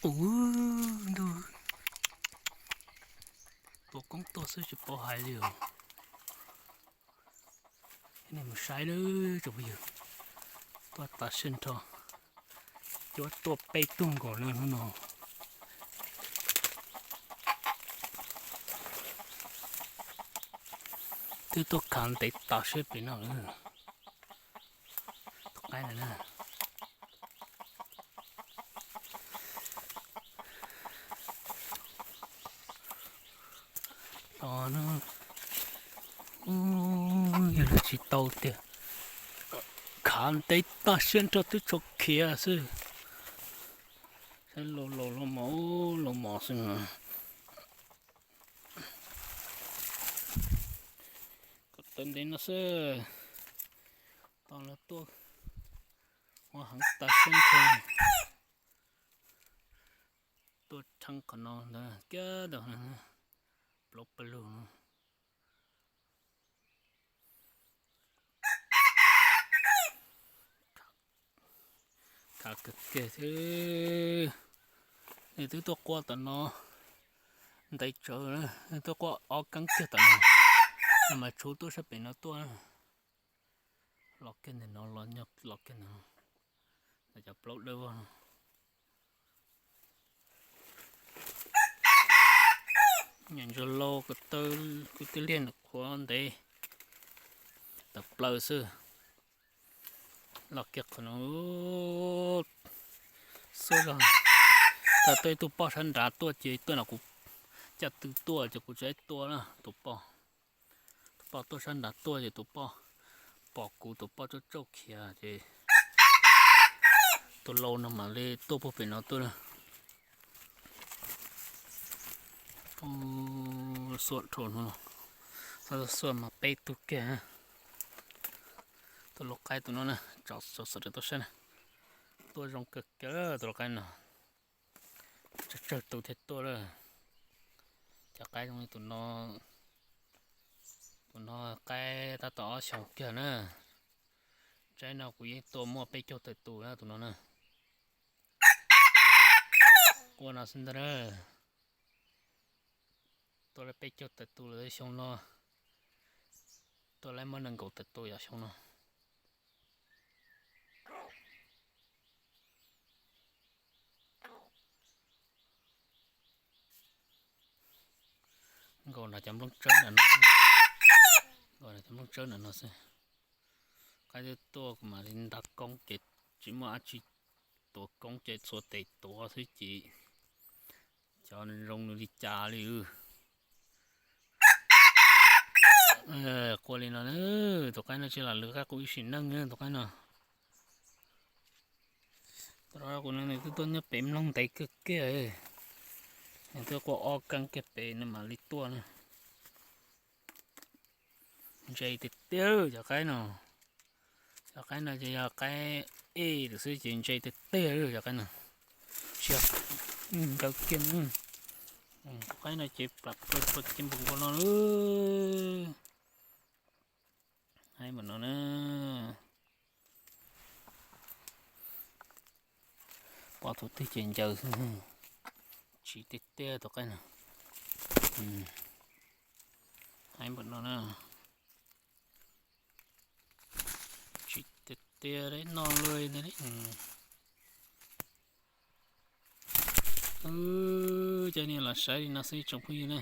Ub, ntuj, tua koob tuaj xwb tsis paub hais li os. Nej mus saib nawb tsoom phooj ywg, tuaj tas siab nrho, cuab tuaj peb tug nkaus no hnub no. Twb tuaj khav ntev tas siab pem no lawm. Tus qaib no na. Los no, yog lawv tsis tau tiag, khav ntev tag siab nrho twb tshua khiav xwb. Saib laus laus los mos laus mos xwb no. Kom tawv ntev no xwb, tos lawv tuaj ua heev tas siab nrho. Tuaj tsheej qhov no ntawd kiag ntawd, plaub pawg lug no. Khav kawg kiag thiab. Nws twb tuaj quaj tom no ntev tsawv, nws twb quaj ob keeb kiag tom no, no mas tshuv tuaj sab pem no tuaj. Los kiag ntawm no, los kiag ntawm no, cov plaub dawb vog no. Nyuam ntsuag lau ko taw, kwv tij liag nws qhuav ntev tawm plaws xwb. Los kiag qhov no, xuab zog, tau tuaj ib tug poj sab nrad tuaj ces tuaj no kuv caj tw tuaj ces kuv tsis tua na tus poj. Tus poj tuaj sab nrad tuaj ces tus poj pom kuv, tus poj tsauj tsauj khiav ces tus lau no mam li tuaj puag pem no tuaj na. Xuab dhau no, xuab xuab mas peb tug kiag. Tus lau qaib tus no na, tso xov rau tuaj saib na. Tuaj zoo kawg kiag tus lau qaib no. Tsawg tsawg tus thiaj tuaj lawm. Cov qaib zoo li tus no, tus no qaib tab tom ob xyoos kiag na. Tsaib no kuv yeej tua muaj peb caug tawm tus na tus no na. Ua no xwb ntag na. Tua lawm peb caug tawm tus lawm xyoo no. Tua lawm muaj nees nkaum tawm tus yog xyoo no. Nkaum nrog cov nplooj tsawb ntawm no, nkaum nrog cov nplooj tsawb ntawm no xwb. Qaib twb tuaj kuv mam li nta koob ces tsis muaj dab tsi tuav koob ces txhua tes tuav xwb ces cov zoo nws li cas li. Qua li no, tus qaib no tsis lam lwv qab qus ib sim neej tus qaib no. Tus qaib qus no nws twb tuaj nyob pem mloog ntev kawg kiag, nws twb qua ob keeb kiag pem nws mam li tuaj na. Ntse tiag tiag cov qaib no. Cov qaib no ces yog qaib ej lawm xwb ces ntse tiag tiag cov qaib no. Tsis yog ncaws kiag. Tus qaib no ces plam plam kiag npaum nkaus no lawm. Haib npaum no na. Pom tus twg ces ncaws xwb. Tsis tiag tiag tus qaib no. Haib npaum no na. Tsis tiag tiag li no li. Cov niag los saib li no xwb tsoom phooj ywg na.